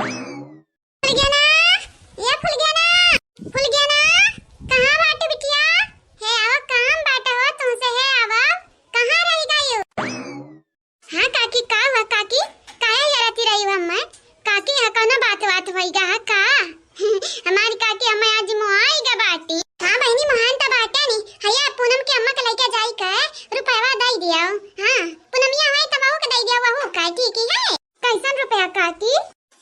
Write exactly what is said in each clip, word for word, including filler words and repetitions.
फुलगेना, ए फुलगेना, फुलगेना, कहाँ बाटे बिटिया? हे आवा, काम बाटे हो तुमसे, हे आवा, कहाँ रहि गयो? हाँ काकी, का हुआ काकी? काहे जरती रही हो हम्मे? काकी, यहाँ कौनो बात वात होइगा है का? हमारी काकी हम्मे आज मोआइगा बाटी। हाँ बहिनी, मोहान त बाटे नी। हया पूनम के अम्मा के लइके जाई के रुपयवा दई दियो। हाँ, पूनमिया होई त वहू के दई दियो, वहू का ठीक ही है। कैसन रुपया काकी?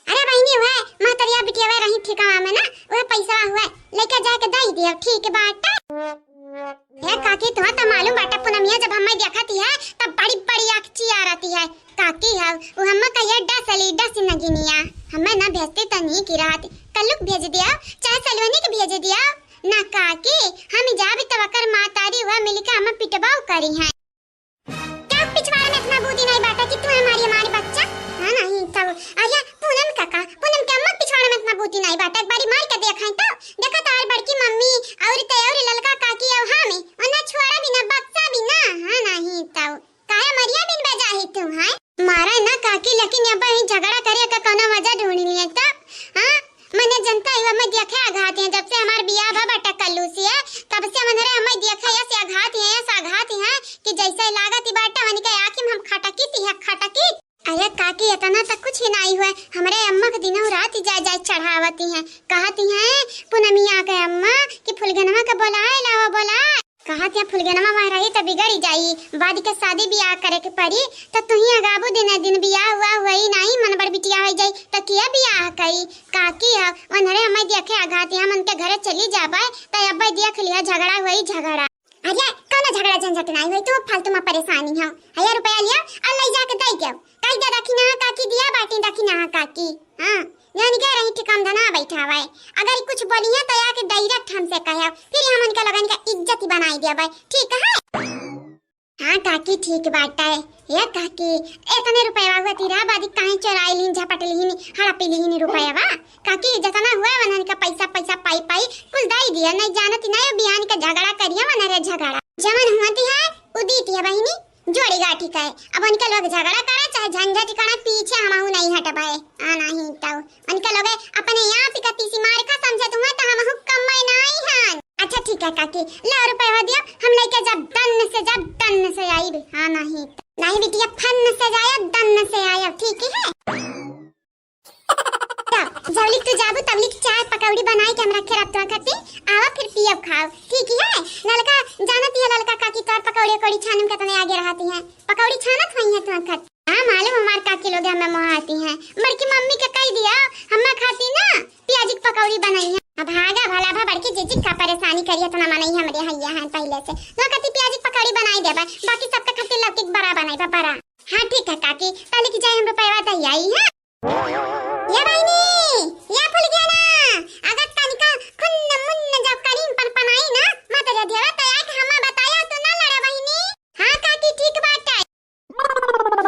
अरे बहिनी, वह महतरिया बिटिया वह रही ठिकावा में ना, वह पैसा हुआ लइके जाके दई दियो, ठीक बाटे। हे काकी, तुहा त मालूम बाटे, पूनमिया जब हम्मे देखती है, तब बड़ी बड़ी आँख चियारती है। काकी हव, वो हम्मे कहिए, "डसली, डस नगिनिया।" हम्मे ना भेजती त नीक ही रहती। कल्लू के भेज दिया, चाहे सलवनी के भेज दिया। ना काकी, हम जाबी तब अकर मातारी हुआ मिलके हम्मे पिटबाऊ करी हैं। क्या पिछवाड़ में इतना बूदी नहीं बाटा कि तू हमारी, हमारी बच्चा? हाँ नहीं तब। अरे पूनम काका, पूनम के अम्मा पिछवाड़ में इतना बूदी नहीं बाटा, एक बारी मार के देखाई तो। देखा तो और बड़की मम्मी और ते और ललका काकी और हाँ में, उन्हें छोड़ा भी ना, बक्सा भी ना। हाँ नहीं तब। काहे मरिया बिन बजा ही तू, हैं? मारा ना काकी, लेकिन अब ही झगड़ा करे का कौनो वजह ढूंढ लिए तो। हाँ, मने जनता ही हम्मे देखे आघात हैं, जब से हमार बियाह भा बाटा कल्लू से, तब से मनरे हम्मे देखे यस आघात हैं, यस आघात हैं कि जैसे लागत ही बाटा उनके आँखी में हम खटकी ती है, खटकी। अरे काकी, इतना तक कुछ ही नहीं हुआ, हमरे अम्मा के दिनों रात ही जाए जाए चढ़ावती हैं, कहती हैं पूनमिया के अम्मा कि फुलगनवा के बोलाए लावा, बोलाए। कहत या फुलगेनवा वहाँ रही त बिगड़ी जाई, बाद के शादी बियाह करे के पड़ी, त तुही अगाबू दिन दिन बियाह हुआ हुई नाही, मन बड़ बिटिया होई जाई, त किया बियाह कई? काकी ह, वनरे हमें देखे आघात, हम उनके घरे चली जाबे, त अब्बे देख लिया झगड़ा हुई झगड़ा। अरे कौनो झगड़ा झंझट नाही हुई, तू फालतू में परेशानी हो। हया रुपया लिया और ले जाके दे दो, कह दे दखिना काकी दिया बाटी, दखिना काकी। हाँ, जौन के रही ठिकाम धना बैठावे। अगर कुछ बोलिहे तो आके direct हमसे कहे, फिर हम उनका लोगन का इज्जत ही बनाई देवे, ठीक है? हाँ काकी, ठीक बात है। ये काकी, इतने रुपया हुआ तीरा बादी काहे चोराई लीन, झपट लीन, हड़प लीन रुपया? काकी, जितना हुआ वनन का पैसा, पैसा पाई पाई कुल दाई दिया, नहीं जानती नहीं बिहान का झगड़ा करिया वनरे झगड़ा। जवन हुआ ती है, उ दीती है बहिनी। जोड़ी गाठी का है। अब उनका लोग झगड़ा करा, चाहे झंझट करा, पीछे हमहू नहीं हटबे। आ नहीं तो उनका लोग अपने आप ही का तीसी मार का समझत हुआ तो हमहू कम्मे नहीं हन। अच्छा ठीक है काकी, ला रुपया दिया, हम लेके जब दन से, जब दन से आईब। हाँ नहीं तो। नहीं बिटिया, फन से जाया, दन से आया, ठीक है? तब जबलिक तू जाबू तबलिक चाय पकौड़ी बनाई के हम रखे रहब तुहा खातिर। आवा फिर पियब खाओ, ठीक है? ललका जानत है, ललका काकी तोर पकौड़ी उकौड़ी छाने में कितने आगे रहती हैं, पकौड़ी छानत हुई है तुहा खातिर। हाँ मालूम, हमार काकी लोग हमें मोहाती हैं। बड़की मम्मी के कह दिया, हम्मा खातिर ना प्याजी के पकौड़ी बनाई है। अब भागा भला भा बड़की जीजी का परेशानी करिए, इतना मनई हमरे हैया हैं पहले से। तो कति प्याजी के पकौड़ी बनाई देबा, बाकी सबके खातिर लौकी के बड़ा बनाई बा, बड़ा। हाँ ठीक है काकी, तबलिक जाए हम रुपया दे आई है। या बहिनी, या फुलगेना, अगर तनिका खुन्न मुन्न जब करीम पनपनाई ना, मत रे देवा, तो आके हम्मा बताया, तू ना लड़ा बहिनी। हाँ काकी, ठीक बात है।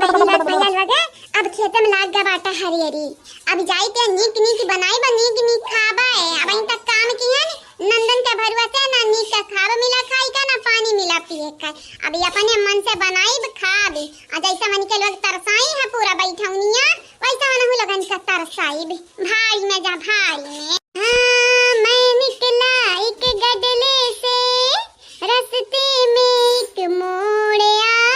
बहिनी, बात भैया लोगे, अब खेते में लाग गया बाटा हरियरी। अब जाई के नीक नीक बनाई बा, नीक नीक खाबे। अब इन तक काम किहन, नंदन के भरुआ से ना नीक का खाब मिला खाई का, ना पानी मिला पिए का। अब ये अपने मन से बनाई ब खाब। आ जैसे मन के लोग तरसाई है पूरा बैठौनिया, वैसा मनहु लोगन का तरसाइब। भाई में जा, भाई में। हाँ, मैं निकला एक गडले से, रस्ते में एक मोड़ आया,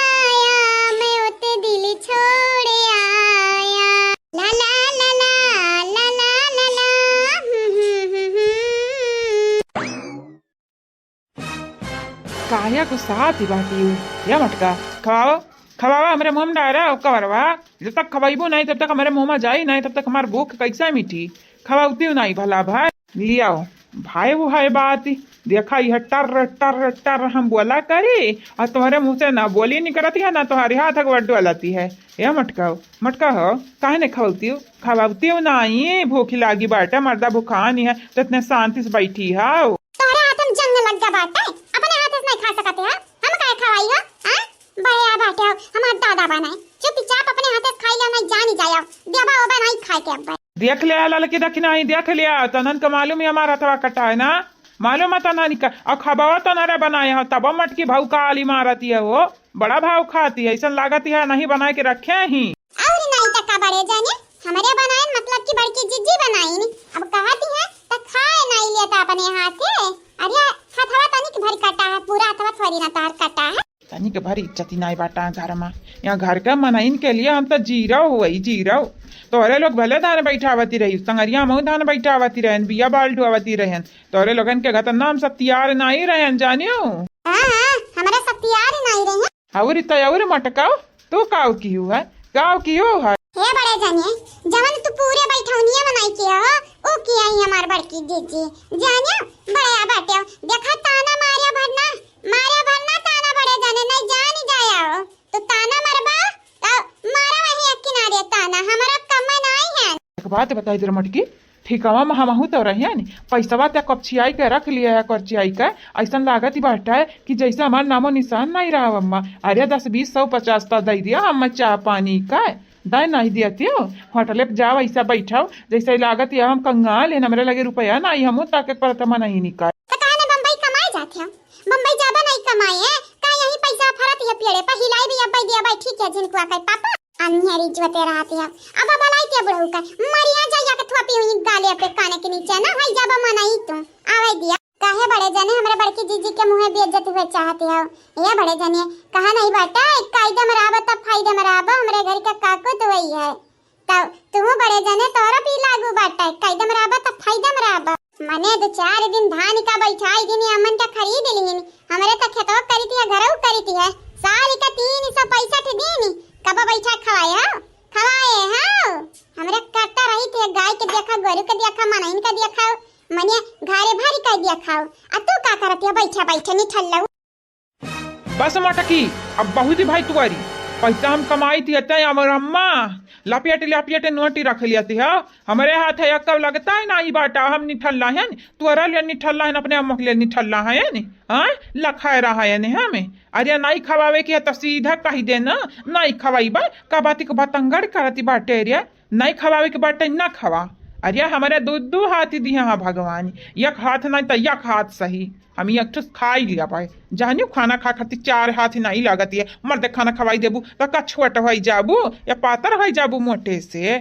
मैं उते दिल छोड़ आया। ला ला ला ला, ला ला ला ला, हम्म, हम्म, हम्म, हम्म। काया गुस्सात ही बाटी हो। या मटका, खवाओ, खवाओ, हमरे मुँह में डारा, ओका बरवा। जब तक खवाइबो नहीं, तब तक हमरे मुँह में जाई नहीं, तब तक हमार भूख कैसे मिटी? खवाउती नहीं भला भाई। लियाओ, भाई वो है बात। देखा, यह टर, टर, टर हम बोला करी, और तुम्हारे मुँह से ना बोली निकलती है, ना तुम्हारे हाथ अगवट डोलती है। या मटका, मटका हो, काहे नहीं खवाउती हो? खवाउती हो नहीं, भूख लागी बाटे, मर्दा भूखा नहीं है, तो इतने शांति से बैठी हो। तोहरे हाथ में जंग लग गया बाटे, अपने हाथ से नहीं खा सकते हैं, हम काहे खवाई हो? हाँ, बड़े आ बाटे हो, हमार दादा बनाए, चुपचाप अपने हाथ से खाई लो, नहीं जानी जाए, देबा ओबा नहीं खाए के अब। देख लिया ललकी दखिना ही, देख लिया, तनन का मालूम ही हमारा हथवा कटा है ना, मालूम है तनन का, और खबावा तनरे बनाए हो, तब मटकी भाव काली मारती है वो, बड़ा भाव खाती है, ऐसा लागत है नहीं बनाए के रखे ही। और नहीं तो का बड़े जाने, हमरे बनाए मतलब कि बड़की के भर इज्जत ही नाई बाटा घर मा। यहाँ घर के मनइन के लिए हम तो जीरो हुई, जीरो। तोहरे लोग भले धान बैठावती रही, संगरिया हमहू धान बैठावती रहन, बिया बाल्टुआवती रहन। तोहरे लोगन के घर तो नाम सब तियार नाई रहन, जानियो। हाँ, हाँ, हमरा सब तियार नाई रहन। अउर तो अउर मटकाओ, तू काव किहू है, काव किहू है। हे बड़े जने, जवन तू पूरे बैठौनिया बनाई के हो, ऊ किया ही हमार बड़की जीजी। जानियो, बड़े बाटे, देखा ताना मारे भरना, मारे भरना ताना बड़े जने, नहीं जानी जाया हो। तो ताना मरबा, तो मारा वही एक किनारे ताना, हमारा कम नाई है। एक बात बताई दे रे मटकी, ठिकावा में हमहू तो रहे हैं, पैसवा ते कपचियाई के रख लिया है, करचियाई के। ऐसन लागत ही बाटे कि जैसे हमार नामो निशान नहीं रहा अम्मा। अरे दस बीस सौ पचास तो दे दिया अम्मा चाह पानी का, दे नहीं दिया थियो। होटले पे जाओ, ऐसा बैठाओ, जैसे लागत है हम कंगाल है, हमरे लगे रुपया नहीं, हमहू ताके परत मना ही निकाल। तो काहे ना बम्बई कमाए जाते हो? बम्बई जाबा नहीं कमाए है, का यही पैसा फरत है पेड़े पर हिलाई भी अब दिया भाई, ठीक है, जिनको आकर पापा। अन्हेरी जुअते रहती है। अब बलाई के बुढ़ऊ का, मरिया जाइया के थोपी हुई गाले पे काने के नीचे ना, होई जाबा मनाई तू। आवे दिया। काहे बड़े जने हमरे बड़की जीजी के मुँहे बेइज्जत हुए चाहते हो? ये बड़े जने, कहा नहीं बाटा, एक कायदे में रहबा तब फायदे में रहबा, हमरे घर का काको तो वही है। तब तू बड़े जने तोहरा भी लागू बाटा, कायदे में रहबा तब फायदे में रहबा। मने दो चार दिन धान का बैठाई दिन अमन का खरीद लिहिन, हमरे तो खेतवा करी थी, घरऊ करी थी है, साल का तीन सौ पैंसठ दिन, कब बैठा खवाए हो? खवाए हो? हमरे करता रही थी, गाय के देखा, गोरू के देखा, मनइन का देखा, मने घरे भर का देखा। आ तू का करत है बैठा बैठा निठल्लऊ? बस मटकी, अब बहुत ही भाई तुअरी। पैसा हम कमाई थी, अतः हमर अम्मा लपेट लपेट नोटी रख लिया थी, हाँ? हमरे हाथ है, कब लगता है ना ई बाटा, हम निठल्ला है, तुअरा ले निठल्ला है, अपने अम्मा के लिए निठल्ला है, हाँ? लखाए रहा है हमें। अरे नाई खवावे के है तो सीधा कही देना, नाई खवाई बा, का बाती को बतंगड़ करती बाटे रे। नाई खवावे के बाटे ना खवा। अरे हमरे दू दू हाथ दिया हाँ भगवान, एक हाथ नाई तो एक हाथ सही। हम एक ठो खाई लिया भाई, जानियो खाना खा खातिर चार हाथ नाई लागत है। मर्दे खाना खवाई देबू तो का छोट होई जाबू या पातर होई जाबू मोटे से?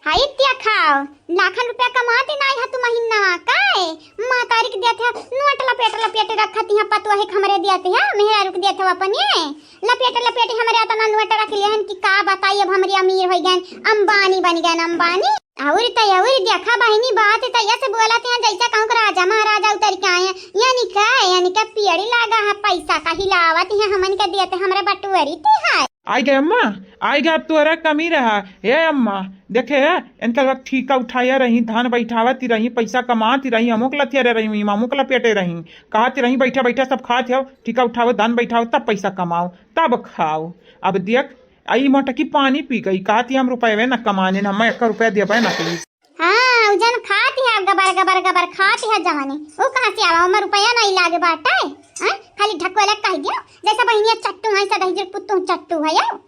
हाय त्या खाओ, लाखन रुपया कमाते नाई है तू महीना काए? महतारी के देते है नोट लपेट लपेट रखती है, पतुआ है हमरे देते है, मेहरारू के देते है अपने। लपेट लपेट हमरे अतना नोट रख लिया हन कि का बताई, अब हमरे अमीर हो गए, अंबानी बन गए, अंबानी। अउर त अउर देखा बहिनी, बात त ऐसे बोलत हैं जैसे कहूँ के राजा महाराजा उतर के आए हैं। यानी का, यानी का पियड़ी लागा है, पैसा का हिलावत हैं, हमन के देते हमरे बटुअरी ते है। आई गए अम्मा, आई गए, अब तोहरा कमी रहा। हे अम्मा, देखे है, इनका लोग ठीका उठाया रही, धान बैठावत ही रही, पैसा कमात ही रही, हमोक लथिया रही, हमोक लपेटे रही, कहत ही रही, बैठा बैठा सब खात हो, ठीका उठाओ, धान बैठाओ, तब पैसा कमाओ, तब खाओ। अब देख, आई मोटकी पानी पी गई, कहती हम रुपये ना कमाने, हम एक रुपया देबे ना करी। हाँ, उ जन खाती है, गबर गबर गबर खाती है जवानी, वो कहाँ से आवा? उमर रुपया नहीं लागे बाटे, हाँ? खाली ढकोला कह दियो, जैसे बहिनिया चट्टू है, सदा ही पुत्तू चट्टू है यो।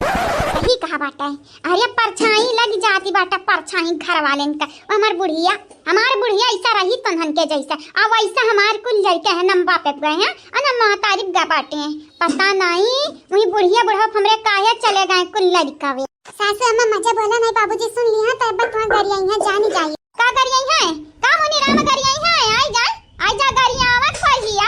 सही कहा बाटे। अरे परछाई लग जाती बाटे, परछाई घर वालेन का। वो हमार बुढ़िया, हमार बुढ़िया ऐसा रही तनहन के जैसा, अब वैसा हमार कुल लड़के हैं, नम बापे गए हैं, अन महतारी गा बाटे हैं। पता नहीं, वही बुढ़िया बुढ़वा हमरे काहे चले गए कुल लड़का वे। सासू अम्मा मजे बोला नहीं, बाबूजी सुन लिया तो अब तुम गरियाई है, जानी जाइए। का गरियाई है? का मुनी राम गरियाई है? आई जा, आई जा गरियावत कहिया।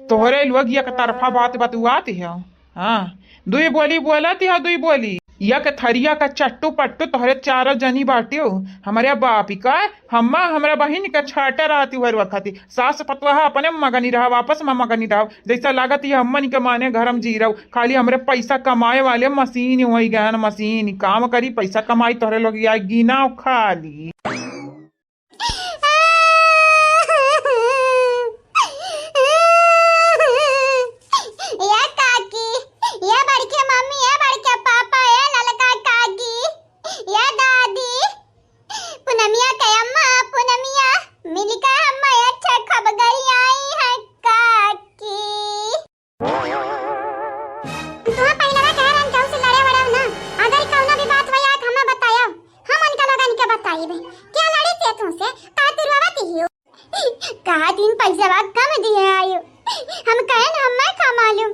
तोहरे लोग एक तरफा बात बतुआत है। हाँ, दुई बोली बोलत है, दुई बोली। एक थरिया का चट्टू पट्टू तोहरे चारों जनी बाटियो। हमरे बाप का हम्मा हमरा बहिन के छाटा रहती हर वक्त। सास पतवाह अपने मगनी रहा, आपस में मगनी रहा। जैसा लागत ये हम्मन के माने घर में जी रहो, खाली हमरे पैसा कमाए वाले मशीन होई गए, मशीन काम करी, पैसा कमाई, तोहरे लोग या गिना खाली। या काकी, या बड़के मम्मी, या बड़के पापा, या ललका काकी, या दादी, पुनमिया के अम्मा, पुनमिया, मिलके अम्मा अच्छा खबगरी आई है काकी। तुहा पहिलवा कह रहन केहू से लड़े वड़े ना, अगर कौनो भी बात होई आके हमें बतायो, हम उनका लोगन के बताइबे। क्या लड़ी थे तुमसे? का तुरवा तिहियो? कहा दिन पैसा कम दिए आयो, हम कहे ना हमें का मालूम।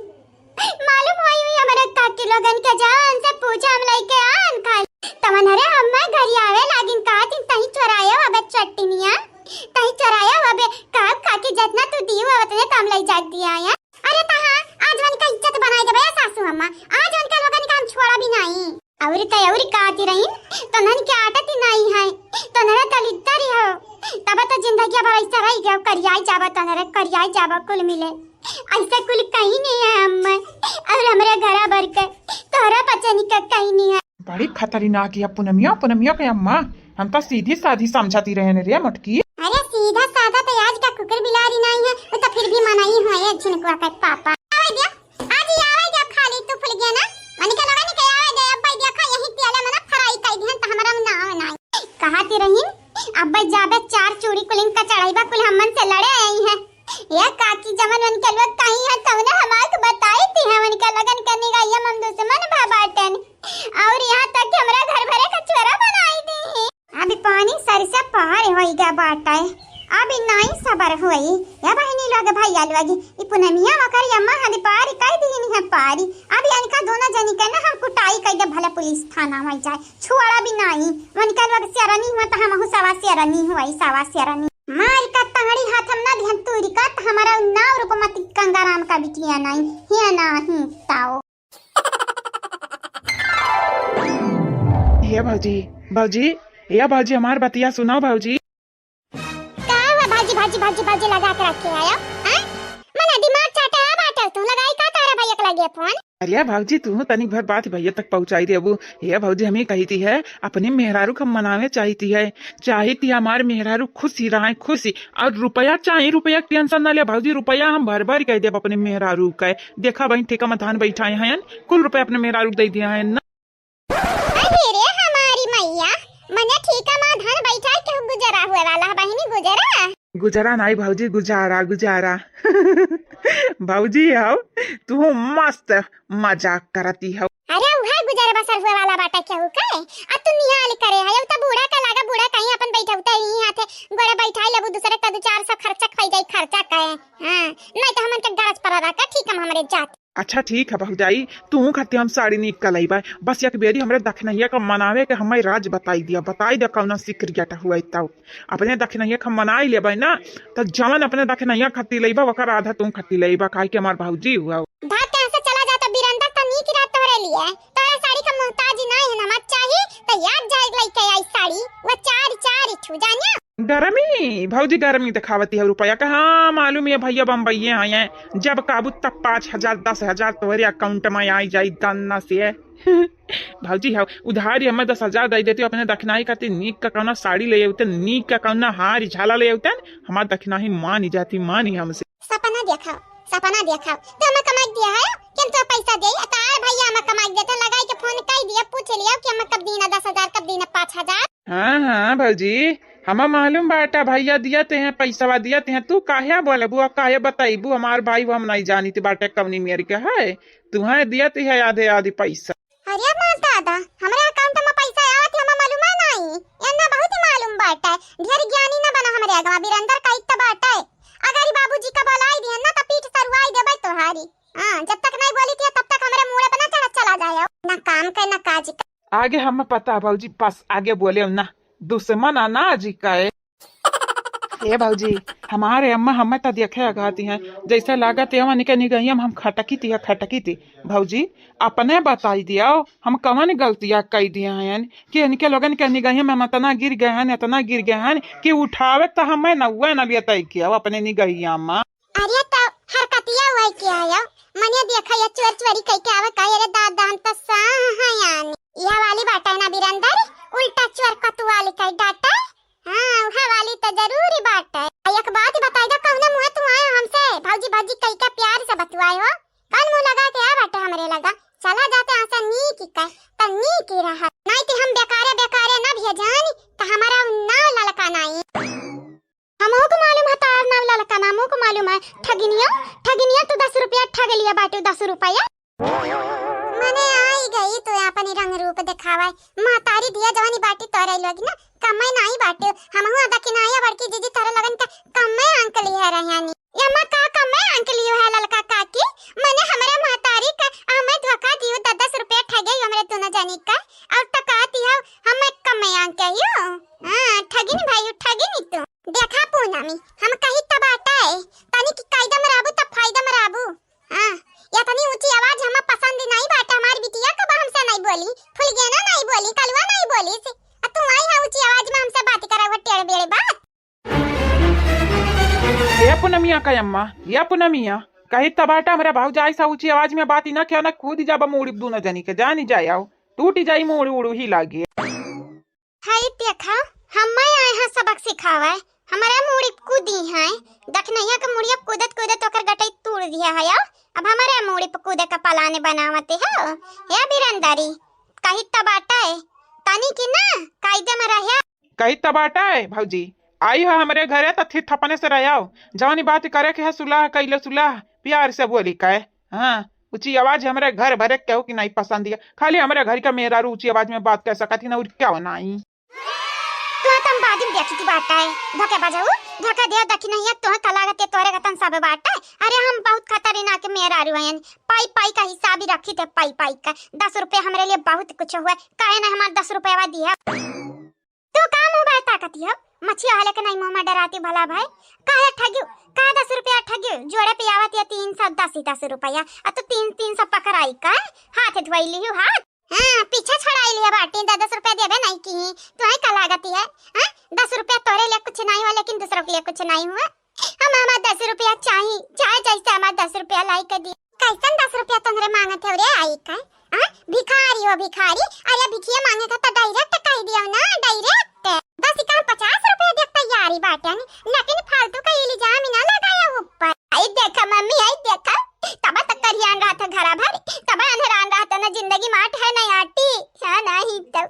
मालूम होई हुई हमारे काकी लोगन के, जाओ उनसे पूछो, हम लेके आन खाए। तमन हरे हमें घर आवे लागिन, कहा दिन तही चोरायो अबे चट्टिनिया, तही चोरायो अबे। का काकी जितना तू दियो उतने तो हम ले जात दिया है। अरे तो अउर का ती रहीन, तोन्हन के आदत ही नाहीं है, तोन्हरे दलिद्दर ही हो, तब तो जिंदगी भर ऐसा रहि गयो, करियाई जाबो तोन्हरे, करियाई जाबो कुल मिले। ऐसा कुल कहीं नहीं है अम्मा, अउर हमरे घरा भर के तोहरा बचन का कहीं नहीं है। बड़ी खतरनाक है पुनमिया, पुनमिया के अम्मा, हम तो सीधी साधी समझती रहेन रे मोटकी। अरे सीधा साधा तो आज का कुकुर बिलारी नाहीं है, वो तो फिर भी मनई हो ये छिनकुआ का पापा। आवे दिया, आज ही आवे दिया, खाली तू फुल गया ना, मनिका लगा नहीं के आवे दे, अब भाई देखा यही पियाले मना फ्राई कर दिहन तो हमरा नाव नाहीं। कहा ती रहीन, अब भाई जाबे चार चूड़ी कुलिन का चढ़ाई बा, कुल हमन से लड़े आई है। ए काकी, जवन उनके लोग कही है, तवने हमार के बताई ती है, उनके लगन के निगाहिया में हम दुश्मन भा बाटेन। अउर यहाँ तक कि हमरा घर भरे का छोरा बनाई दी है। अभी पानी सर से पार होई गा बाटे, अभी नाई सबर होई। या बहिनी लोग, भैया लोग, ई पुनमिया मकर अम्मा हद पारी कह दीनी है पारी। अभी इनका दोनों जनी के ना हम कुटाई कह दे, भले पुलिस थाना हो जाए, छोड़ा भी नाई। उनका लोग शेरनी हुआ तो हमहू सवा शेरनी हुआ, सवा शेरनी। मार का तंगड़ी हाथ हम ना दिहन तूरी का, त हमारा नाव रूपमती गंगाराम का बिटिया नाई, हिया नाहीं ताओ। हे भौजी, भौजी, हे भौजी, हमार बतिया सुनाओ भौजी। का हुआ भौजी, भौजी, भौजी, भौजी लगा के रखे आयो, हैं? मने दिमाग चाटे आ बाटे तू, लगाई का तारा भैया के लगे फोन? अरे भौजी, तू तनिक भर बात भैया तक पहुँचाई देबू। हे भौजी, हम ही कही ती है, अपने मेहरारू का मनावे चाही ती है, चाही ती हमार मेहरारू खुशी रहे, खुशी। अउर रुपया चाही, रुपया के tension ना ले भौजी, रुपया हम भर भर के देब अपने मेहरारू का। देखा बहिन, ठेका मा धान बैठाए हैं, कुल रुपया अपने मेहरारू के दे दिया है ना। अरे रे हमारी मैया, मने ठीका मा धान बैठाए के गुजरा हुए वाला है बहिनी, गुजरा? गुजरा नाई भौजी, गुजारा, गुजारा। भौजी हो, तू मस्त मजाक करती हो। अरे उहे गुजर बसर हुए वाला बाटा केहू के? अब तू निहाल करे है, अब तो बूढ़ा का लागा, बूढ़ा कहीं अपन बैठौते ही हाथे गोड़े बैठाई लेबू, दूसरे का दो चार सौ खर्चा खई जाई, खर्चा कहे। हाँ, नहीं तो हमन के गरज पर रखा, ठीक हम हमरे जात। अच्छा ठीक है भौजाई, तू खातिर हम साड़ी नीक का लइबा, बस एक बेरी हमरे दखनैया का मनावे के हमें राज बताई दिया, बताई दिया कौना secret हुआ तब। अपने दखनैया का मनाई लेबे ना, त जवन अपने दखनैया खातिर लइबा, ओकर आधा तू खातिर लइबा, काहे कि हमार भौजी हुआ। भाग के यहाँ से चला जा, तो बिरंदर तो नीक रहत तोहरे लिए, तोहरे साड़ी का मोहताज ही ना है, ना मत चाही, तो याद जाए लइके आई साड़ी, वो चार, चार ठू, जानिया। गरमी, भौजी गरमी दिखावती है रुपया का। हाँ, मालूम है भैया बम्बई आए हैं, जब काबू तब पाँच हजार, दस हजार तोहरे account में आई जाई दन्ना से। भौजी, हाँ, उधारी हमें दस हजार दे देती, अपने दखनाई खातिर नीक का कौना साड़ी ले अउते, नीक का कौना हार झाला ले अउते, हमार दखनाही मानी जाती, मानी हमसे। सपना देखाओ, सपना देखाओ, तो हमें कमाई दिया है कि हम तो पैसा दे, तार भैया हमें कमाई देते, लगाई के फोन कर दिया, पूछ लिया कि हमें कब दीना दस हजार, कब दीना पाँच हजार। हाँ, हाँ, भौजी, हमें मालूम बाटा, भैया दिया ते हैं, पैसवा दिया ते हैं, तू काहे बोलबू और काहे बताइबू, हमार भाई वो हम नहीं जानित बाटे कवनी मेर के है, तुहें दिया ते है आधे आधी पैसा। अरे माँ दादा, हमरे account में पैसा आवत है, हमें मालूम है नहीं, एन्ना बहुत ही मालूम बाटे, ढेर ज्ञानी ना बना हमरे अगवा, बिरंदर का इतना बाटे, अगर ई बाबूजी का बोलाई दिहन ना तो पीठ सरुआई देबे तोहारी। हाँ, जब तक नहीं बोली थी तब तक हमरे मुड़े पे ना चढ़त चला जाए, ना काम के ना काज के। आगे हमें पता भौजी, बस आगे बोले ना, दुश्मन अनाज ही का है। ए भौजी, हमारे अम्मा हमें तो देखे अघाती हैं, जैसे लागत है उनके निगहिया में हम खटकी थी, खटकी थी। भौजी, अपने बताई दियो, हम कवन गलतिया कई दिया हैं कि इनके लोगन के निगहिया में हम इतना गिर गए हैं, इतना गिर गए हैं कि उठावे तो हमें नौवे न लेते किया अपने निगहिया में। अरे तो हरकतिया हुआ क्या है? मने देखा ये चोर चोरी कह के आवे का? अरे दादा, हम तो सह हैं यानी। यह वाली बात है ना बिरंदर, उल्टा चोर कतुआली कह डाटा। हाँ, उहे वाली तो जरूरी बात है। आ, एक बात बताई दो, कौने मुँह तू आए हमसे? भौजी, भौजी कह के प्यार से बतुआए हो। कौन मुँह लगा के आ बाटे हमरे लगा? चला जाते यहाँ से नीक ही कह, तो नीक ही रहा। नहीं तो हम बेकारे, बेकारे ना भेजानी, तो हमारा नाव ललका नहीं। हमहू को मालूम है तार नाव ललका, हमहू को मालूम है। ठगिनिया, ठगिनिया, तू दस रुपया ठग लिया बाटे, दस रुपया। मने आई गई तू अपनी रंग रूप दिखावे। महतारी दिया जवानी बाटी तोरे लोग ना, कम्मे नाई बाटे। हमहू अदा कि नाई बड़की जीजी तोरे लगन के कम्मे अंक ली है रहनी। यम्मा का कम्मे अंक लियो है ललका काकी? मने हमरे महतारी का हमें धोखा दियो, दस दस रुपया ठगे हमरे दोनों जनी का। और तो कहती हो हमें कम्मे अंक हियो। हाँ, ठगिन भाई, ठगिन तू। देखा पूनमी, हम कही तब बाटे, तनी की कायदा में रहबू तब फायदा में रहबू। हाँ, या तनी ऊंची आवाज हमें पसंद नहीं बाटे, हमार बिटिया कब हमसे नहीं बोली, फुलगेना नहीं बोली। बोली, कलुआ नाहीं बोलिस। आ तू आई है ऊँची आवाज में हमसे बात करे, वो टेढ़ बेढ़ बात। ए पुनमिया का अम्मा, ए पुनमिया, कही त बाटा हमरा भौजाई से ऊँची आवाज में बात ही ना किया ना, कूदी जाबा मूड़ी दुनो जनी के, जानी जाए आओ, टूटी जाई मूड़ी उड़ू ही लागे। हई देखा, हम्मे आए हैं सबक सिखावे, हमरे मूड़ी कूदी हैं, दखनैया के मुड़िया कूदत कूदत ओकर गटई तूड़ दिया है, अब हमरे मूड़ी पे कूदे का पलाने बनावते हो। हे बिरंदरी, कही त बाटे, तनी की ना कायदे में रहे। कही त बाटे भौजी, आई हो हमरे घरे त थित थपने से रहो, जौनी बात करे के है सुलाह कइले सुलाह, प्यार से बोली कहे। हाँ, ऊँची आवाज हमरे घर भरे केहू की नाहीं पसंद है, खाली हमरे घर का मेहरारू ऊँची आवाज में बात कर सकत ही ना, और क्या नाहीं। तुहा त हम बाद में देखी थी बाटा है, धोखे बजाऊ, धोखे दे दखनैया, तुहा का लागत है तोरे गतन सब बाटा है। अरे हम बहुत खतरनाक मेहरारू हैं, पाई पाई का हिसाब ही रखी थे, पाई पाई का। दस रुपया हमरे लिए बहुत कुछ हुआ, काहे ना हमार दस रुपया दिया। तू का मुँह बाय ताकत हो? मछिया हले के नाहीं मुँह में डराती भला भाई। काहे ठगियो? का दस रुपया ठगियो? जोड़े पे आवत या तीन सौ दस ही दस रुपया। आ तू तीन, तीन सौ पकड़ाई का? हाथ धोई लिहू हाथ। हाँ, पीछे छड़ाई लिया बाटी, दस दस रुपया देबे नाहीं की। तू है का लागती है? हाँ? दस रुपया तोरे लिए कुछ नाहीं हुआ, लेकिन दूसरों के लिए कुछ नाहीं हुआ। हम हमार दस रुपया चाही, चाहे जैसे हमार दस रुपया लाई के दी। कैसन दस रुपया तोहरे मांगत है रे आई का? हाँ? भिखारी हो भिखारी, अरे भिखिया मांगे का तो direct कह दियो ना, direct। दस का हम पचास रुपया देख तैयारी बाटन, लेकिन फालतू का इल्जाम ही ना लगाया ऊपर। आई देखा मम्मी, आई देखा, तब तक करियान रहत है घरा भर, तब अंधरान रहत है ना, जिंदगी माट है ना आटी, हाँ नाहीं तो।